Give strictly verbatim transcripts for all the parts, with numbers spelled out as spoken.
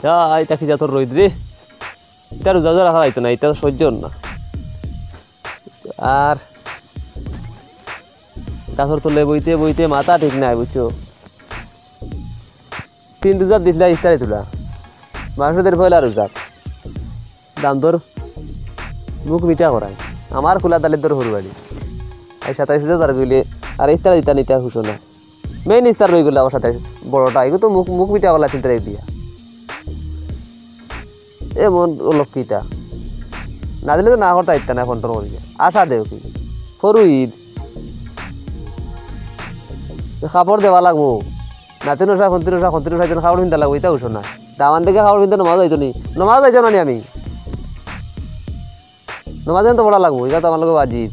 যা, ইতা কি জাতর রইদ রে? ইতা রোজা রোজা রাখা যাইতো না, ইতা তো সহ্য অর না। আর গাছর তলে বইতে বইতে মাথা ঠিক নাই, বুঝছো? তিন রোজার দিছিলা ইফতারি তুলা, মানষর পয়লা রোজা। দাম দর মুখ মিঠা করায়। আমার খোলা দালির দর হুরু বাড়ি। আর সাতাইশ রোজা তার গইলে আর ইফতার দিতা নিতা হুশো না। মেইন ইফতার রই গেল আমার সাতাইশ, বড়টা। এগু তো মুখ, মুখ মিঠা করলা তিন তারিখ দিয়া। এমন অলক্ষিতা। না দিলে তো না করতা ইতা না, কন্ট্রোল করি। আশা দেও কি? হুরু ইদ। কাপড় দেওয়া লাগবো। নাতি নশা, খন্তি নশা, খন্তি নশা, যেন কাপড় পিন্দা লাগবো, ইতা হুশো না। দামান দেখে কাপড় পিন্দা নমাজ যাইতো নি। নমাজ যাইতো না নি আমি। নমাজ তো পড়া লাগবো, ইটা তো আমার লগে ওয়াজিব।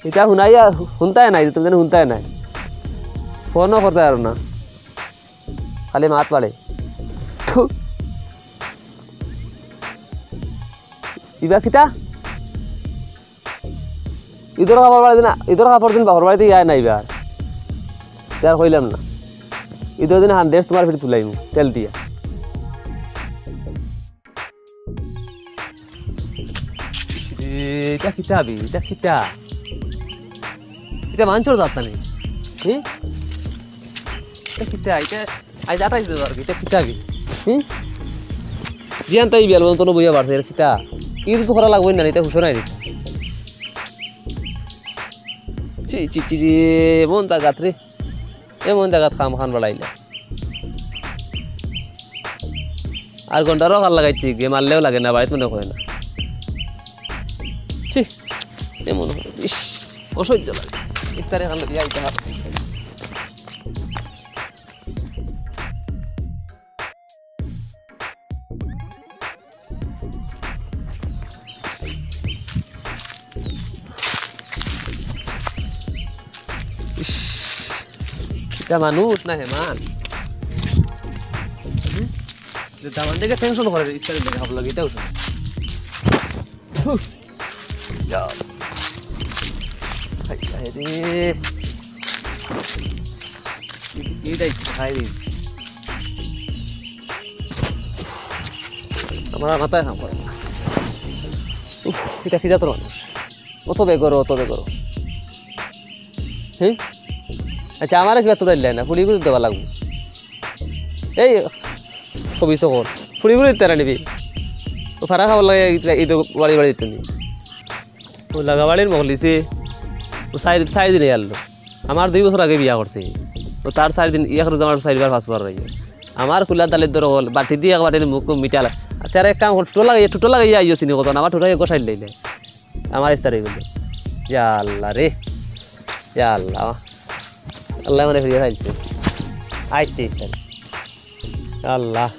ইটা হুনাইয়া, হুনতায় নাই, তুমি যেন হুনতায় নাই। ফোনও করতায় পারো না। খালি মাত পারে। থু। ইবা কিতা? ইদর কাপড় বাড়ি দিন, ইদর কাপড় দিন বাপর বাড়িত ইয়া নাই ইবার। তে আর কইলাম না। ইদর দিন হান্ড্রেড তুমার ফিরি তুলাইমু, তেল দিয়া। এ, ইটা কিতা বে? ইটা কিতা? ইটা মানষর জাত না নি? হি? ইটা কিতা? ইটা আইজ আটাইশ হাজার আর কি, ইটা কিতা বে? হি? জিয়ান তাই বিয়াল বলতো না বইয়া বাড়ছে, ইটা কিতা? ইদু তো করা লাগবো না, ইটা হুশো নাই রে। ছি, ছি, ছি রে, এমন জাগাত রে, এমন জাগাত কাম খান বাড়াইলা। আর ঘন্টারও কাল লাগাইছি, গে মারলেও লাগে না, বাড়িত মনে হয় না। ছি, এমন হয়, ইস, অসহ্য লাগে। ইস্তারে খান দিয়া আইতে হবে। ইস, ইটা মানুষ না হেমান? হুম? যে দামান দেখে টেনশন করে, ইস্তারি দেখে হাবলা গিটাও শুনে। হুম। যা। হায়, হায় রে। ইটাই খাই রে। আমার আর মাথায় কাম করে না। উফ, ইটা কি জাতর মানুষ? অত বেগর, অত বেগর। হ্যাঁ? আচ্ছা, আমারে কিবা তুলাইলে না, ফুড়ি গুলো দেওয়া লাগবো। এই, কবি সকল, ফুড়ি গুলো দিতে না নিবি। ও ফারা খাবার লাগে, এই তো বাড়ি বাড়ি দিতে নি। ও লাগাবাড়ির মখলিসে, ও চাইর, চাইর দিনে আনলো। আমার দুই বছর আগে বিয়া করছে। ও তার চাইর দিন, এক রোজা আমার চাইরবার পাঁচবার রইছে। আমার কুলার দালির দর হল, বাটি দিয়ে এক বাটির মুখ মিটাল। আর তার এক কাম হল, ঠুটো লাগাইয়া, ঠুটো লাগাইয়া আইও চিনি কত না, আমার ঠুটো গোসাই লইলে। আমার ইস্তার হয়ে গেল। ইয়া আল্লাহ রে, ইয়া আল্লাহ। আল্লাহ মানে ফিরিয়ে খাইছে। আইছে ইস্তার। আল্লাহ।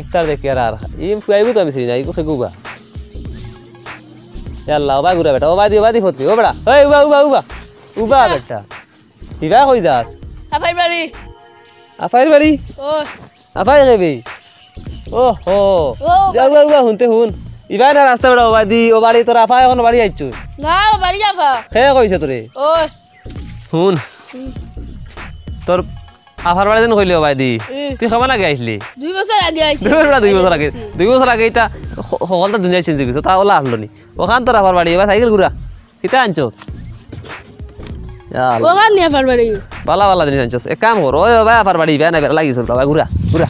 ইফতার দেখি আর আর। ইম ফুয়াইবু তো আমি চিনি না, ইগু খেগুবা। ইয়া আল্লাহ, ওবা ঘুরা বেটা, ওবা দি, ওবা দি ফতি, ও বেটা। এই উবা, উবা, উবা। উবা বেটা। ইবা কই যাস? আফাইর বাড়ি। আফাইর বাড়ি? ও। আফাই কেবে? ও হো। ও, যাও, যাও, যাও, হুনতে হুন। ইবা না রাস্তা বেটা, ওবা দি, ও বাড়ি তোর আফাই এখন বাড়ি আইছো। না, ও বাড়ি আফা। কে কইছে তোরে? ও। হুন। হুম। তোর আফার বাড়ি দিন কইলে ওবা দি। হুম। তুই কমান আগে আইছলি? দুই বছর আগে আইছি। দুই বছর, দুই বছর আগে। আইছি। দুই বছর আগে ইতা হ-, হকলতা দুনিয়া চেঞ্জ হয়ে গেছে। তা ওলা আসলো নি। ওখান তোর আফার বাড়ি, এবার সাইকেল ঘুরা। কিতা আনছো? ইয়া আল্লাহ। ওখান নিয়ে আফার বাড়ি। বালা বালা জিনিস আনছো। এক কাম করো, ওই, ওই ভাই আফার বাড়ি, ইবা না, বেড়া লাগিয়েছিল, বাবা, ঘুরা, ঘুরা,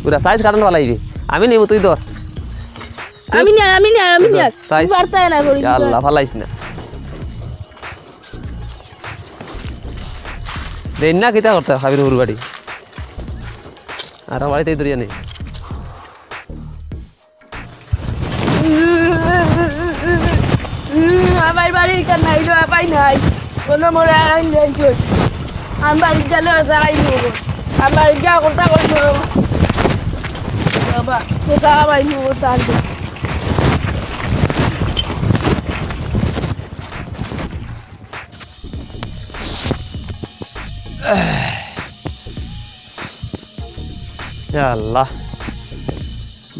ঘুরা, সাইজ কাটন ফালাইবি। আমি নিব, তুই ধর। আমি নিয়ে, আমি নিয়ে, আমি নিয়ে। সাইজ। পারতায় না করি। ইয়া আল্লাহ, ফালাইস না। দেন না, কিতা করতে, হাবির হুরু বাড়ি। আর আমার বাড়িতে দরিয়া নেই। আমার বাড়ি কার নাই রে, বাড়ি নাই। কোনো মোড়ে আড়াই নেই চোর। আমি বাড়ি গেলে ওটা আই নেব। আমি বাড়ি গিয়ে কথা কই নেব। বাবা, কোথা আবার নেব তার? ইয়া আল্লাহ।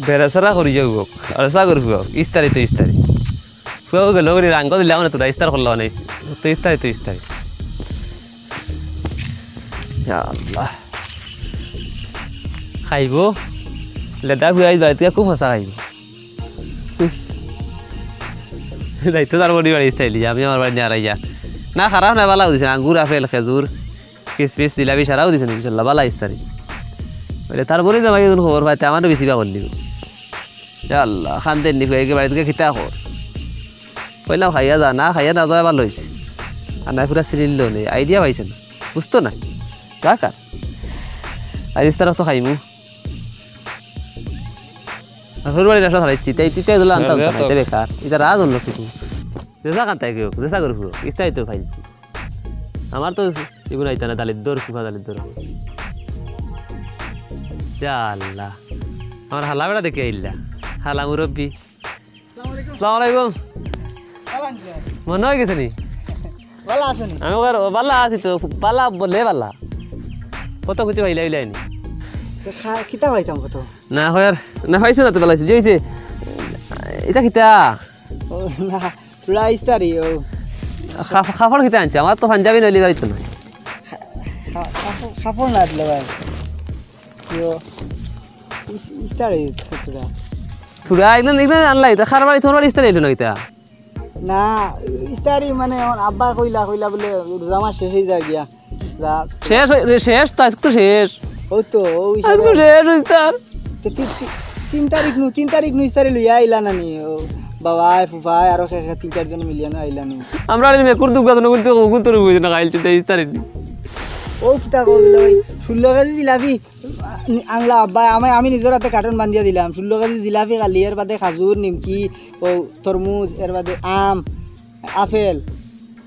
বেড়াছেড়া করি যাউক, আর সাগর ফুয়াউক, ইস্তারি তো ইস্তারি। ফুয়াউক গেল করি রাঙ্গ দিলা মানে তোরা ইস্তার করলা মানে, তো ইস্তারি তো ইস্তারি। ইয়া আল্লাহ। খাইবো। লেদা ফুয়া আইজ বাড়িত গিয়া খুব হাছা খাইবো। যাইতো তার বড়ি বাড়ি ইস্তাইলি, আমি আমার বাড়ি নিয়া আইয়া। না, খারাপ না, বালাউ দিছে, আঙ্গুর, আপেল, খেজুর, কিসমিস, জিলাপি সারাও দিছে, ইনশাল্লাহ, বালা ইস্তারি। বলে, তার বড়ি জামাই এজন খবর পাইতে আমারও বেশি বা করলিব। ইয়া আল্লাহ, খান্দের নি ফুয়াইকে বাড়িত গিয়া কিতা খবর? কইলাম, "খাইয়া যা, না খাইয়া না যাওয়া ভালা অইছে।" আর না পুরা সিলিল লো নেই, আইডিয়া পাইছে না, বুঝতো না। যা কার। আর ইস্তার তো খাইমু। আর শ্বশুর বাড়ির ব্যবসা চালাইছি, তাই তিতাই দিলে আনতাম না, তো। তাই বেকার। ইতা রাজ হলো কিছু। যেসা কান্তাই কেউ, যেসা করে ফুয়ো, ইস্তাই তো খাইছি। আমার তো এগুন আইতা না, দালিদ্দর, কুফা দালিদ্দর। ইয়া আল্লাহ। আমার হালা বেটা দেখি আইলা। হালা মুরব্বি। আসসালামু আলাইকুম। মনে অই গেছে নি? বালা আছইন নি? আমি ওর বালা আছি তো, বালা বলে বালা। কত কিছু পাইলা, পাইলা নি? তো খা-, কিতা পাইতাম কত? না, হয় আর, না, পাইছো না তো বালা অইছে। যে অইছে, ইতা কিতা? ও, না, থুড়া ইস্তারি, ও। খা-, খাফড় কিতা আনছে? আমার তো পাঞ্জাবি নইলে বাড়িত নাই। খা-, খা-, খাফড়, খাফড় না দিলে ভাই। ইয়ো, ইস-, ইস্তারি থু-, থুড়া। থুড়া এগুলো, এগুলো আনলাই, তো খার বাড়ি, তোমার বাড়ি ইস্তারি এলো না কিতা? না, ইস্তারি মানে, আমার আব্বা কইলা, কইলা বলে, রোজা মাস শেষ অই যায় গিয়া। যা। শেষ অই-, রে, শেষ তো, আজকে তো শেষ। ও তো, ও হিসাবে আজকে শেষ ইস্তার। তো তি-, তি-, তিন তারিখ নু, তিন তারিখ নু ইস্তারি লইয়া আইলা না নি? ও বাবায়, ফুফায়, আরো খে-, খে-, তিন চারজন মিলিয়া না আইলা নি? আমরা আর মেকুর দুগা তো নগুন তো, ওগুন তো রুবই না, খাইল তো ইস্তারি নি। ও কিতা করলো ভাই? ষোলো কেজি জিলাপি আনলা আব্বা, আমি, আমি নিজর হাতে কার্টন বান্ধিয়া দিলাম। ষোলো কেজি জিলাপি খালি, এর বাদে খাজুর, নিমকি, ও তরমুজ, এর বাদে আম, আপেল,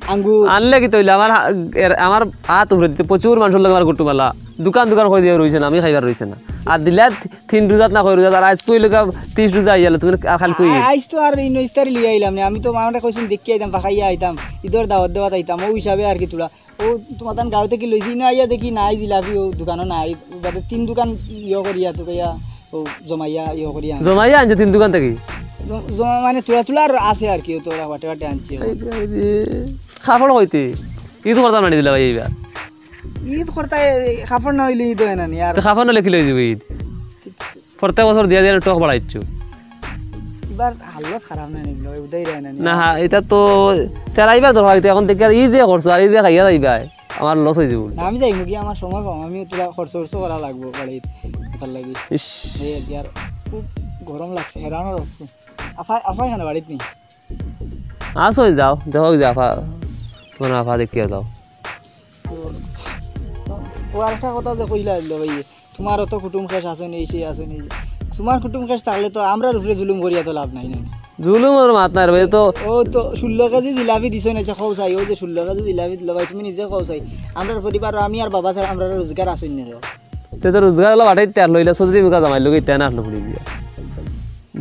আঙ্গুর। আনলে কিতা অইলো? আমার হা-, এর, আমার হাত উপরে দিতে প্রচুর মানষর লগে আমার গুট্টু মেলা। দোকান দোকান করি দিয়া রইছে না, আমি খাইবার রইছে না। আর দিলা থি-, তিন রোজাত না কয় রোজাত, আর আইজ কই লগা তিরিশ রোজা আইয়ালো, তুমি আর খালি কই? আ-, আইজ তো আর ইনো ইস্তারি লইয়া আইলাম না, আমি তো মামারে কইছিলাম দেখিয়া আইতাম, ফাঁকাইয়া আইতাম, ইদর দাওয়াত দেওয়াত আইতাম, ও হিসাবে আর কি থুড়া। ও তোমার তান গাঁও থাকি লইছি, ইনো আইয়া দেখি নাই জিলাপি, ও দোকানও নাই, বাদে তিন দোকান ইয়ে করিয়া তো কইয়া ও জমাইয়া ইয়ে করিয়া আনছি। জমাইয়া আনছো তিন দোকান থাকি? জ-, জমা মানে থুড়া থুড়া আর আছে আর কি, ও তো ওরা বাটে বাটে আনছি। এই রে, এই রে। খাফড় কইতে? ইদ করতাম না নি দিলা ভাই এইবার? ইদ করতা, এই খাফড় না অইলে ইদ অয় না নি আর। তো খাফড় না অইলে কিলা অইযিবো ইদ? প্রত্যেক বছর দিয়া দিয়া টক বাড়াইছো। ইবার হালত খারাপ না নি, উদাই রায় না নি। না, হা, ইতা তো তেরাইবার দরকার, ইতা এখন দেখি আর ই যে করছো, আর ই যে খাইয়া যাইবায়। আমার লস অইযিবো। না, আমি যাইমু গি, আমার সময় কম, আমি থুড়া খরচ টরচ করা লাগবো বাড়িত, কথার লাগি। ইস। এই আর কি, আর খুব গরম লাগছে, হেরানো লাগছে। আফাই, আফাই কেনে বাড়িত নি? আসো, যাও, দেখো, যা আফা, তোমার আফা দেখিয়া যাও। তো, তো, ও আরেকটা কথা যে কইলা দিল ভাই, তোমার অত কুটুম খেশ আছে নি, সেই আছে নি। তোমার কুটুম খেশ থাকলে তো আমরার উপরে জুলুম করিয়া তো লাভ নাই না। জুলুমর মাত নাই রে ভাই, তো ও তো ষোলো কেজি জিলাপি দিছো না, আচ্ছা, কও চাই, ও যে ষোলো কেজি জিলাপি দিল ভাই, তুমি নিজে কও চাই, আমরার পরিবার, আমি আর বাবা ছাড়া আমরার রোজগার আছে নি রে। তে তো রোজগার অলা বাটাইতে আর লইলা, চৌধুরী মুখা জামাই লগে ইতা না আসলো ফুড়ি বিয়া।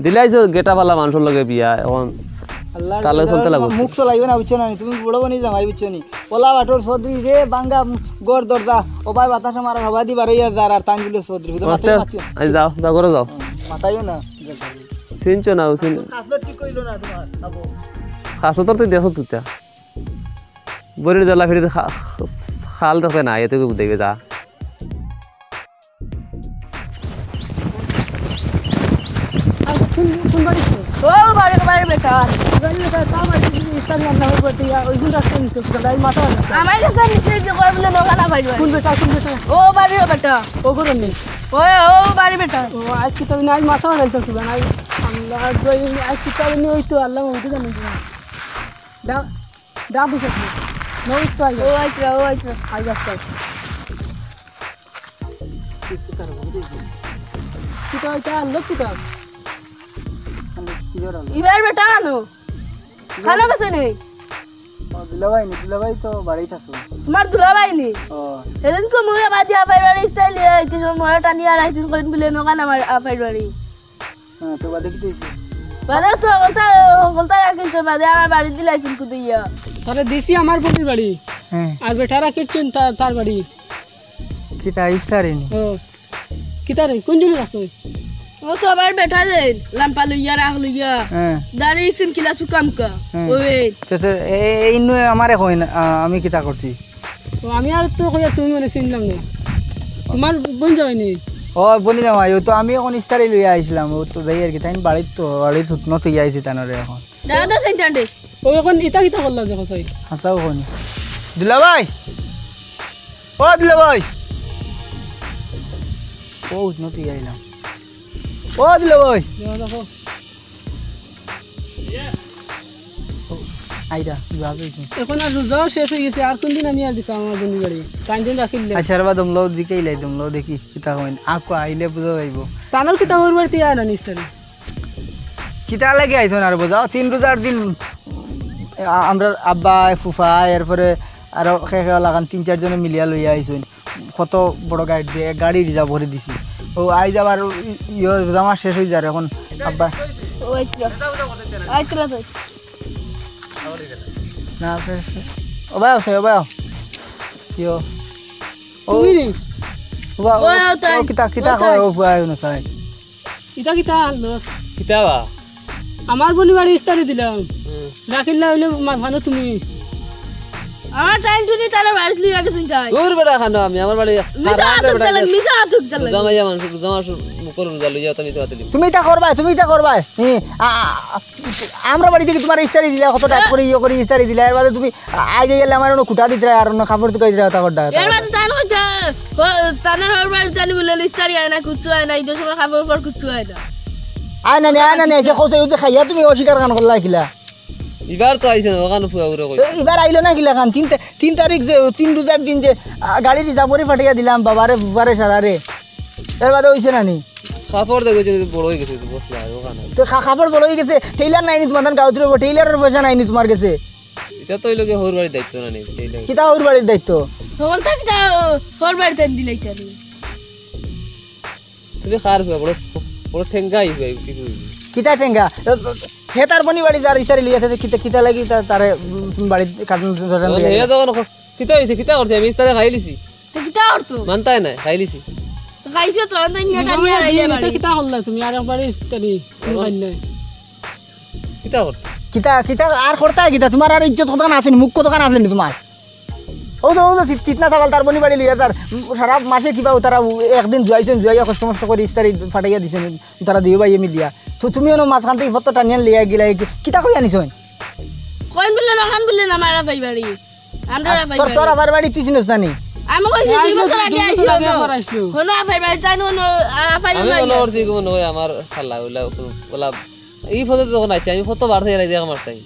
দিলাইছো গেটা পালা মানষর লগে বিয়া, এখন আল্লাহর তালে চলতে লাগবো। মুখ চলাইও না, বুঝছো না নি? তুমি বড় বনি জামাই, বুঝছো নি? ওলা বাটর চৌধুরী রে, বাঙ্গা ঘর দরজা, ও ভাই বাতাস আমার হবা দি বারইয়া যার, আর তান বলে চৌধুরী। বুঝছো? মাতে মাতিও। আই যাও, যাও, ঘরে যাও। মাতাইও না। চিনছো না, ও চিন-, খাসলত ঠিক কইলো না তোমার, আবু। খাসলত তুই দেশো তুই তা। বড়ির জ্বালা ফিরে খা-, খাল দেখবে না, এতে দেখবে যা। আর কোন, কোন বাড়ি? ও বাড়ি, বাড়ি বেটা। বাড়ি বেটা, তা বাড়ি তুমি ইসলাম নাম না করতে, ইয়া, ওই গুণ রাখতে নিতে, এই মাথা রাখতে। আমার কাছে নিচে যে কয় বলে নৌকা না পাইবে। কোন বেটা, কোন বেটা? ও বাড়ির বেটা। ও গরম নেই। ও, ও বাড়ি বেটা। ও, আজকে তো নাই, মাথা রাখতে শুধু নাই। আল্লাহ, আজকে তো আমি ওই তো আল্লাহ, ওই তো জানি না। দা-, দাদু সাথে। নমস্কার। ও আচ্ছা, ও আচ্ছা। আই আজকাল। কিতা, ইটা আনলো কিতা? ইবার বেটা আনো। খালো গেছে নি? ও, দুলাভাই নি, দুলাভাই তো বাড়িত আছে। তোমার দুলাভাই নি? ও। এদিন কো মুড়ে বাজি আপাই বাড়ি স্টাইল এ, ইতে সময় মোড়া টানি আর আইছুন কইন বলে নগান আমার আপাই বাড়ি। হ্যাঁ, তো বাদে কিতা অইছে? বাদে তো হকলতা, হকলতা রাখিস, বাদে আমার বাড়ি দিলাইছুন কুদিয়া। তারে দিছি আমার বড়ির বাড়ি। হ্যাঁ। আর বেটারা কিচ্ছুন তা-, তার বাড়ি। কিতা ইচ্ছা রে নি? ও। কিতা রে? কোন জন্য রাখছো? ও তো আমার বেটা যে লাম্পা লইয়া, রাখ লইয়া। হ্যাঁ। দাড়ি ইকসিন কিলা চুকামকা। হ্যাঁ। ওই। তে, তে, এ-, এ-, ইন্নু আমারে কইন, আ, আমি কিতা করছি? ও, আমি আর তো কইয়া তুমি মনে চিনলাম না। তোমার বোন যাওয়াই নি? ও বনি জামাই, ও তো আমি অখন ইস্তারি লইয়া আইছলাম, ও তো যাই আর কি, তাইন বাড়িত তো, বাড়িত হুতনো থইয়া আইছি তানরে অখন। দাদা সেন্টান্ডে। ও অখন ইতা কিতা করলা যে কছাই? হাছাউ কইনি। দুলাভাই, ও দুলাভাই, ও হুতনো থইয়া আইলাম। ও দুলাভাই। আইরা, জুয়াব অইছে। অখন আর রোজাও শেষ অই গেছে, আর কুনদিন আমি আর দিতাম আমার বন্ধু বাড়ি? তাইন দিন রাখিলে। আচ্ছা, রে বা, দমলো, দিকে ইলাই, দমলো, দেখি, কিতা কইন। আকু আইলে বুঝা যাইবো। তানর কিতা হউর বাড়িত আয় না নি ইস্তারি? কিতা লাগি আইছইন আর বুঝাও? তিন রোজার দিন, আ-, আমরার আব্বা, ফুফা, এরপরে আরো খে খে লাখান তিন চাইর জনে মিলিয়া লইয়া আইছইন। কত বড় গাড়ি দিয়া, এক গাড়ি রিজার্ভ করি দিছি। ও আইজ আবার ই-, ইয়ো রোজা মাস শেষ অই যার অখন আব্বা। ও আইতরা। আইতরা তো। না, ফের, ফের। ও ভাই, আছে, ও ভাই। ইয়ো। ও। তুমি নি? ও ভাই, ও, ও, তাই। ও, কিতা, কিতা ও, কয়, তাই। ও ভাই, ও না, তাই। ইটা কিতা আনলো? কিতা বা? আমার বনি বাড়ি ইস্তারি দিলাম। হুম। রাখিল না অইলে মাঝখানো তুমি। আমার টাইম টুনি তারা বাড়িত লইয়া গেছইন তাই। দূর বেটা, খানো আমি, আমার বাড়ি মিছা আর আতুক বেটা চালাক, গেছে। মিছা আতুক চালাক। রোজা মাইয়া মানুষ, রোজা মাস মুখর রোজা লইয়া তো মিছা মাতে দিব। তুমি ইটা করবায়, তুমি ইটা করবায়। ই, আ, আ, আ, আমরা বাড়ি থাকি তুমার ইস্তারি দিলা, কত টাইট করি ইয়ে করি ইস্তারি দিলা, এর বাদে তুমি আ-, আইজ গেলে আমার অনো খুটা দিতরা, আর অনো কাপড় তুকাই দিতরা, তা করতা, তা এর করতা। বাদে তান কইছে, ও, তানর হউর বাড়ি জানি বলে ইস্তারি আয় না, কুচ্ছু আয় না, ইদর সময় কাপড় উপর কুচ্ছু আয় না। আয় না নি, আয় না নি, যে কইছে, ওই যে খাইয়া তুমি অস্বীকার খান করলা কিলা? ইবার তো আইছে না, অখান ফুয়া উরে কই। এ, ইবার আইলো না কিলা খান? তিন তা-, তিন তারিখ যে, তিন রোজার দিন যে, আ, গাড়ি রিজার্ভ করি পাঠাইয়া দিলাম, বাবারে, বাবারে, সারারে। এর বাদে অইছে না নি? কাপড় দেখো যে বড় অই গেছে, তো বসলা আর অখান। তো কা-, কাপড় বড় অই গেছে, টেইলার নাই নি তুমার, তান গাউত রইবো, টেইলারর পয়সা নাই নি তুমার গেছে? ইটা তো অইলো গি হউর বাড়ির দায়িত্ব না নি, টেইলার। কিতা হউর বাড়ির দায়িত্ব? হকলতা কিতা হউর বাড়িত দিলাইতাম নি? তুমি কার ফুয়া, বড়, বড় ঠেঙ্গা অই ফুয়া, কি কইবি? কিতা ঠেঙ্গা? হে তার বনি বাড়ি যার ইস্তারি লইয়া থাকে, কিতা, কিতা লাগি তা-, তারে, উম, তুমি বাড়িত কাটন ধরেন অখন লইয়া হে যাও? তখন ক-, কিতা অইছে, কিতা করছি? আমি ইস্তারি খাইলিছি। তো কিতা করছো? মানতায় নায়, খাইলিছি। তো খাইছো তো, অন্ত ইন্না তুমি টানিয়া আমার রাইলে দিন, বাড়ি। ইটা কিতা করলা তুমি? আর একবারে ইস্তারি, তুমি খাইলে। কিতা করতা? কিতা, কিতা আর করতায় কিতা? তুমার আর ইজ্জত কতখান আছে নি? মুখ কতখান আছে নি তুমার? অউ যে, অউ যে চিত-, চিতনা ছাগল তার বনি বাড়ি লইয়া যার, উম, সারা মাসে কিবা তারা উ-, একদিন জুয়াইছইন, জুয়াইয়া কষ্ট মষ্ট করি ইস্তারি ফাটাইয়া দিছইন, তারা দুইও ভাইয়ে মিলিয়া। তো তুমি অনো মাঝখান থাকি ফটো টানিয়া লইয়া গেলায়, কি-, কিতা কইয়া নিছইন? কইন বুলে না, খান বুলে না, মারা পাই বাড়ি। আমরা আর রাফাই তোর, বাড়ি। তোর আফার বাড়ি তুই চিনস না নি? আমি কইছি, দুই বছর আগে আইছি, দুই বছর আগে অনো। আবার আইছিল। অনো আফাই বাড়ি, তাই অনো, আফাই আমি বাড়ি মনে আইছি। করছি, মনে অয় আমার খালা অইলা, অলা, ই ফটো যখন আইছে, আমি ফটো বার থাকি দেখা মারতাই।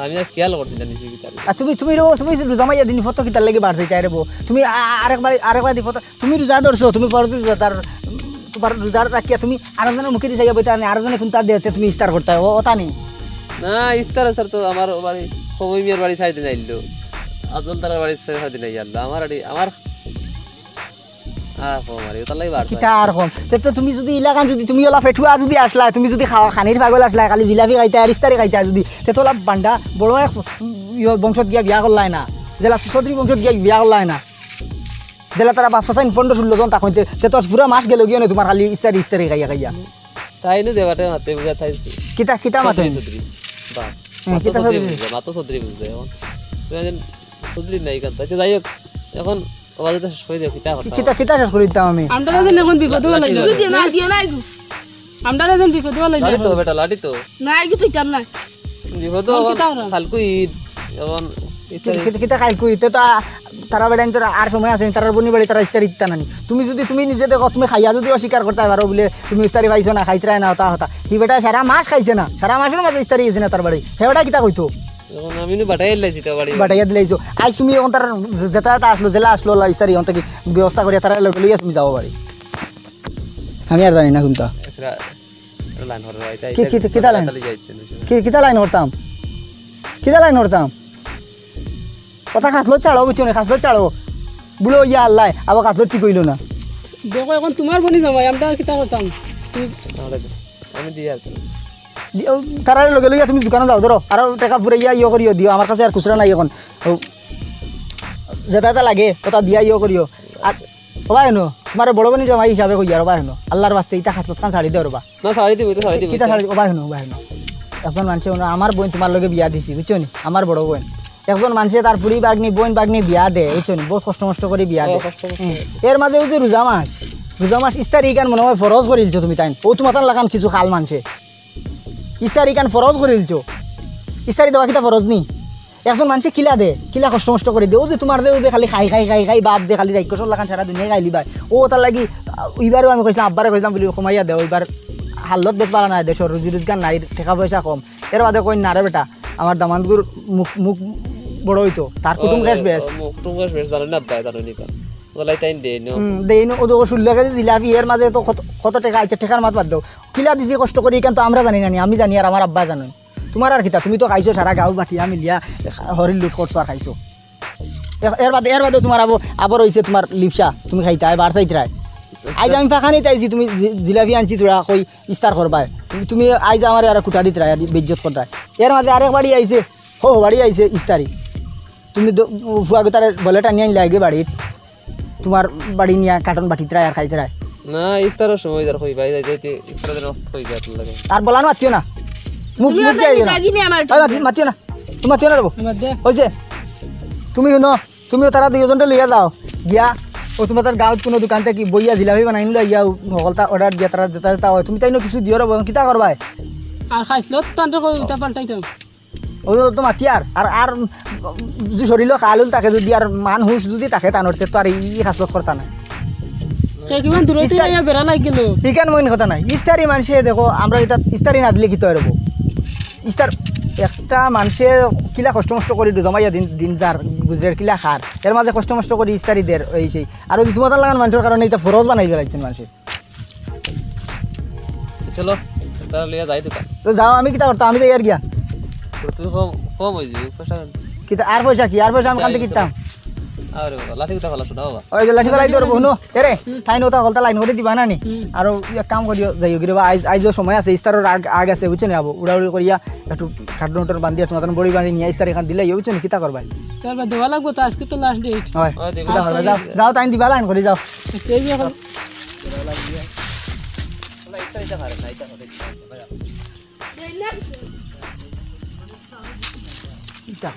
আমি আর খেয়াল করছি না, নিচে কি তার। আর তুমি, তুমি রো-, তুমি রোজা মাইয়া দিন ফটো কিতার লাগি বার থাকি আরে বো? তুমি আ-, আ-, আরেকবার, আরেকবার দি ফটো, তুমি রোজা ধরছো, তুমি ফরজ রোজা, তার, উম, তুমার রোজা রাখিয়া তুমি আরো জনের মুখে দি চাইয়া বইতা নি, আরো জনে কুনতা দেতে তুমি ইস্তার করতা, ও, অতা নি? না, ইস্তার আস্তার তো আমার বাড়ি, কমই মিয়ার বাড়ি সাইডে নাইল তো। আফজল তারার বাড়ি সাইডে নাই আল্লাহ। আমার বাড়ি, আমার আর কম আর, ওটার লাগি বার কিতা আর কম? তে তো তুমি যুদি ইলাখান যুদি তুমি অলা ফেটুয়া যুদি আছলায়, তুমি যুদি খাওয়া খানির পাগল আছলায়, খালি জিলাপি খাইতায় আর ইস্তারি খাইতায় যুদি, তে তো অলা বান্ডা বড় এক, ইয়ো, বংশত গিয়া বিয়া করলায় না, যেলা চৌধুরী বংশত গিয়া বিয়া করলায় না, যেলা তারা বাপ চাচাইন পনরো ষুল্ল জন থাকইন, তে তো পুরা মাস গেল গিয়া নু তুমার খালি ইস্তারি ইস্তারি খাইয়া খাইয়া। তাইন দেবাটে মাতে বুঝা তাই। কিতা, কিতা মাতে? চৌধুরী, চৌধুরী। বাপ। হ্যাঁ, মাতো কিতা চৌধুরী চৌধুরী? বুঝে, মাতো চৌধুরী বুঝে। এখন তুই একজন চৌধুরী নাই কেন? আচ্ছা, যাই হোক, এখন ওবাদে তো শেষ করি দিও, কিতা কথা? কিতা, কিতা শেষ করি দিতাম আমি? আমরা যেন এখন বিপদে লাইলাম। দিও না, দিও না, এগু। আমরা যেন বিপদে লাইলাম। লাঠি তো, বেটা, লাঠি তো। না, এগু তো দিতাম না। বিপদে এখন এখন কিতা হলো? কালকু ঈদ, এখন ইফতারি। কিতা, কিতা কালকু ঈদ? তে তো আ-, তারা বেটাইন তো আর সময় আছে নি, তারার বনি বাড়ি তারা ইস্তারি দিতা না নি। তুমি যুদি, তুমি নিজে দেখো, তুমি খাইয়া যুদি অস্বীকার করতায় পারো বুলে, তুমি ইস্তারি পাইছো না, খাইতরায় না, অতা কথা। হি বেটায় সারা মাস খাইছে না, সারা মাসর মাঝে ইস্তারি গেছে না তার বাড়ি। হে বেটায় কিতা কইতো? এখন আমি নু বাটাইয়া দিলাইছি তার বাড়ি। বাটাইয়া দিলাইছো। আইজ তুমি এখন তার যে-, যেতা যেতা আছলো, যেলা আছলো, অলা ইস্তারি এখন থাকি ব্যবস্থা করিয়া তারার লগে লইয়া তুমি যাও বাড়ি। আমি আর জানি না কুনতা। একটা, একটা লাইন হরো, এটা, কি, এটা কি, কিতা লাইন? তাড়াতাড়ি যাইছে না। কি, কিতা লাইন হরতাম? কিতা লাইন হরতাম? কথা খাসলত ছাড়ো, বুঝছো নি? খাসলত ছাড়ো। বুলো, ইয়া আল্লাহ, আবার খাসলত ঠিক অইলো না। দেখো, এখন তুমার বনি জামাই, আমরা আর কিতা করতাম? তুমি আরে দে, আমি দিয়া আর কি। দি-, ও, তারার লগে লইয়া তুমি দোকানো যাও, ধরো। আরো টেকা ফুরাইয়া ইয়ে করিও দিও, আমার কাছে আর খুচরা নাই এখন। ও, যেতা যেতা লাগে, অতা দিয়া ইয়ে করিও। আর, ও ভাই, হুনো, তুমারে বড় বনি জামাই হিসাবে কইয়ার, ও ভাই, হুনো। আল্লাহর ওয়াস্তে, ইতা খাসলত খান ছাড়ি দেও, রে বা। না, ছাড়ি দিমু, ইতা ছাড়ি দিমু, কিতা ইতা। ছাড়ি, ও ভাই, হুনো, ও ভাই, হুনো। একজন মানষে, হুনো, আমার বইন তুমার লগে বিয়া দিছি, বুঝছো নি? আমার বড় বইন। একজন মানষে তার ফুড়ি ভাগনি, বইন ভাগনি বিয়া দে, বুঝছো নি? বউত কষ্ট মষ্ট করি বিয়া দে। ও, কষ্ট মষ্ট। হুম। এর মাঝে অউ যে রোজা মাস, রোজা মাস ইস্তারি ইখান মনে অয় ফরজ করিলছো তুমি তাইন। অউ তুমাতার লাখান কিছু খাল মানষে ইস্তারি ইখান ফরজ করিলছো। ইস্তারি দেওয়া কিতা ফরজ নি? একজন মানষে কিলা দে, কিলা কষ্ট মষ্ট করি দে। অউ যে তুমার যে, অউ যে খালি খাই, খাই, খাই, খাই, বাপ দে খালি রাইক্ষসর লাখান সারা দুনিয়া খাইলিবায়। অউ তার লাগি, আহ, ইবারও আমি কইছলাম, আব্বারে কইছলাম বুলি, কমাইয়া দেও, ইবার হালত বেশ ভালা নায়, দেশর রুজি রোজগার নাই, টেকা পয়সা কম। এর বাদে কইন, "না রে বেটা, আমার দামান্দগুর মুখ, মুখ বড় অইতো, তার কুটুম অয়, কেশ অয়, বেশ।" অয়, মুখ কুটুম কেশ বেশ, জানইন না আব্বায়, জানইন নি তান। অউ লাই তাইন দেইন। হুম, দেইন, অউ দেখো ষোল্ল কেজি জিলাপি, এর মাঝে তো কত, কত টেকা আইছে, টেকার মাত বাদ দেও। কিলা দিছি কষ্ট করি, ইখান তো আমরা জানি না নি, আমি জানি আর আমার আব্বায় জানইন। তুমার আর কিতা, তুমি তো খাইছো সারা গাঁও বাটিয়া মিলিয়া, হরির লুট করছো আর খাইছো। এ-, এর বাদে, এর বাদে তুমার আবো, আবো রইছে তুমার লিপসা, তুমি খাইতায়, বার চাইতরায়। আইজ আমি ফাঁকানিত আইছি, তুমি জি-, জিলাপি আনছি থুড়া, কই ইস্তার করবায়। তুমি, তুমি আইজ আমারে আর খুটা দিতরায়, আর বেইজ্জত কররায়। এর মাঝে আরেক বাড়ি আইছে, হো, হো, বাড়ি আইছে ইস্তারি। তুমি দ-, ফুয়াগুতারে বলে টানি আনলায়গি বাড়িত, তুমার বাড়ি নিয়া কাটন বাটিতরায় আর খাইতরায়। না, ইস্তারর সময় যার কইবায়, যাইতে যাইতে ইস্তারর দিন কইবায়, আপনার লাগে। আর বলানো মাতিও না। মুখ, তুমি মুখ আমার যাইও না। দাগি নিয়ে আমার ওই মাতি-, মাতিও না। তুমি মাতিও না রে বউ। আমার দে। অইছে? তুমি হুনো, তুমিও তারা দুইওজনরে লইয়া যাও। গিয়া, অউ তুমার তার গাঁওত কুনু দোকান থাকি বইয়া জিলাপি বানাইন লইয়া, হকলতা order দিয়া তারা যেতা যেতা অয়। তুমি তাইনও কিছু দিও রে বউ, কিতা করবায়? আর খাইছলত তানরে কই উল্টা পাল্টাইতাম। অউ তো মাতিয়ার। আর, আর যদি শরীলো খাল উল থাকে, যদি আর মান হুশ যদি থাকে তানর, তে তো আর ই খাসলত করতা নায়। কে কিমান দূরে ইস্তার- আইয়া বেড়া লাগি গেল। ইখান মইন কথা নায়। ইস্তারি মানষে দেখো, আমরা ইতা ইস্তারি না দিলে কিতা অইবো? ইস্তার একটা মানষে কিলা কষ্ট মষ্ট করি জমাইয়া দিন, দিন যার গুজরের কিলা খার। এর মাঝে কষ্ট মষ্ট করি ইস্তারি দের অউ সেই। আর অউ যে তুমার লাখান মানষর কারণে ইতা ফরজ বানাই ফেলাইছইন মানষে। চলো, তারা লইয়া যাই দোকান। তো যাও, আমি কিতা করতাম, আমি যাইয়ার গিয়া। তো তুমি কম, কম অই যাবে, পয়সা। কিতা, আর পয়সা কি? আর পয়সা আমি কানতে কিতাম। আরে বাবা, লাঠি কিতা ফালা শোনা বাবা। ওই যে লাঠি ফালাই তোর বহনো। এরে, হুম। তাইন অতা হকলতা লাইন করি দিবা না নি? হুম। আর এক কাম করিও, যাইওগি রে বা, আইজ, আইজও সময় আছে, ইস্তারর আগ, আগ আছে, বুঝছো নি আবো? উড়াউড়ি করিয়া একটু কাটন উটন বান্ধিয়া তুমার বড়ি বাড়ি নিয়া ইস্তার ইখান দিলাইও, বুঝছো নি? কিতা করবায়? তারপর দেওয়া লাগবো তো, আজকে তো last date। অয়। অয়, দিবা। কিতা করবায়? যাও, যাও, তাইন দিবা লাইন করি যাও। এই যে এখন ইতা